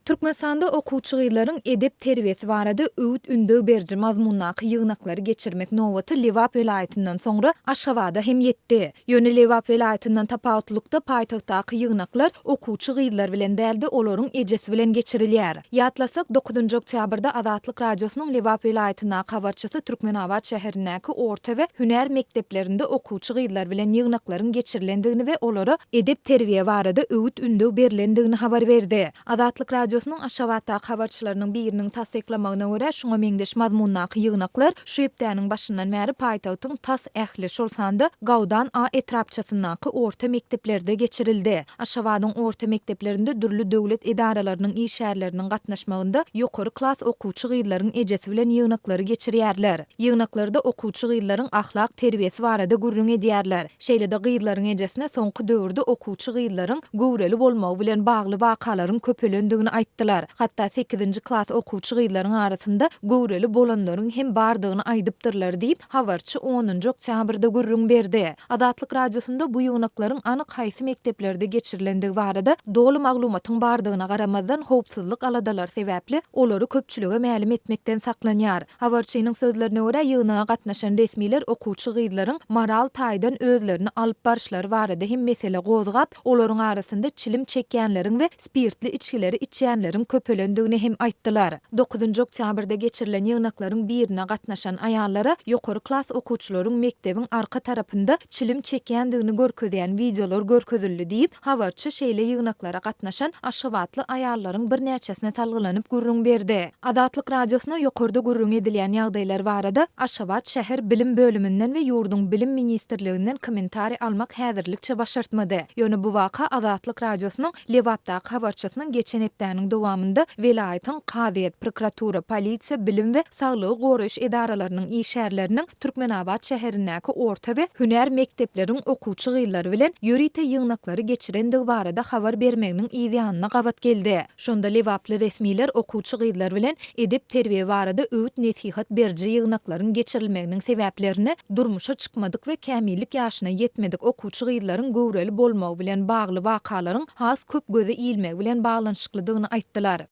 Türkmenistanda okuwçy gyzlaryň edep-terbiýesi barada öwüt-ündew beriji mazmundaky ýygnaklary geçirmek nobaty Lebap welaýatyndan soňra Aşgabada hem ýetdi. Ýöne Lebap welaýatyndan tapawutlylykda paýtagtdaky ýygnaklar okuwçy gyzlar bilen däl-de, olaryň ejesi bilen geçirilýär. Ýatlasak, dokuzynjy oktýabrda Azatlyk Radiosynyň Lebap welaýatyndaky habarçysy Türkmenabat şäherindäki orta we hünär mekdeplerinde okuwçy gyzlar bilen ýygnaklaryň geçirilendigini we olara edep-terbiýe barada öwüt-ündew berlendigini habar berdi. Azatlyk Radiosynyň Aşgabatdaky habarçylarynyň biriniň tassyklamagyna görä, şuňa meňzeş mazmundaky ýygnaklar şu hepdäniň başyndan bäri paýtagtyň tas ähli, şol sanda Gaudan A etrapçasyndaky orta mekdeplerde geçirildi. Aşgabadyň orta mekdeplerinde dürli döwlet edaralarynyň işgärleriniň gatnaşmagynda ýokary klas okuwçy gyzlaryň ejesi bilen ýygnaklary geçirýärler. Ýygnaklarda okuwçy gyzlaryň ahlak terbiýesi barada gürrüň edýärler. Şeýle-de gyzlaryň ejesine soňky döwürde okuwçy gyzlaryň göwreli bolmagy bilen bagly wakalaryň köpelendigini aýtdylar. Hatda sekizinji klas okuwçy gyzlaryň arasynda göwreli bolanlaryň hem bardygyny aýdypdyrlar diýip, habarçy onunjy oktýabrda gürrüň berdi. Azatlyk Radiosynda bu ýygnaklaryň anyk haýsy mekdeplerde geçirilendigi barada doly maglumatyň bardygyna garamazdan, howpsuzlyk aladalary sebäpli olary köpçülige mälim etmekden saklanýar. Habarçynyň sözlerine görä, ýygnaga gatnaşan resmiler okuwçy gyzlaryň moral taýdan özlerini alyp baryşlary barada hem mesele gozgap, olaryň arasynda çilim çekýänleriň we spirtli içgileri içýänleriň köpelendigini hem aýtdylar. Dokuzynjy oktýabrda geçirilen ýygnaklaryň birine gatnaşan aýallara ýokary klas okuwçylaryň mekdebiň arka tarapynda çilim çekýändigini görkezýän wideolar görkezildi diýip, habarçy şeýle ýygnaklara gatnaşan aşgabatly aýallaryň birnäçesine salgylanyp gürrüň berdi. Azatlyk Radiosyna ýokarda gürrüňi edilýän ýagdaýlar barada Aşgabat şäher bilim bölüminden we ýurduň Bilim ministrliginden kommentariý almak häzirlikçe başartmady. Ýöne bu waka Azatlyk Radiosynyň Lebapdaky habarçysynyň geçen hepdäniň dowamynda welaýatyň kazyýet, prokuratura, polisiýa, bilim we saglygy goraýyş edaralarynyň işgärleriniň Türkmenabat şäherindäki orta we hünär mekdepleriň okuwçy gyzlary bilen ýörite ýygnaklary geçirendigi barada habar bermeginiň yzýanyna gabat geldi. Şonda lebaply resmiler okuwçy gyzlar bilen edep-terbiýe barada öwüt-nesihat beriji ýygnaklaryň geçirilmeginiň sebäplerini durmuşa çykmadyk we kämillik ýaşyna ýetmedik okuwçy gyzlaryň göwreli bolmagy bilen bagly wakalaryň has köp göze ilmegi bilen baglanyşyklydygyny aýtdylar.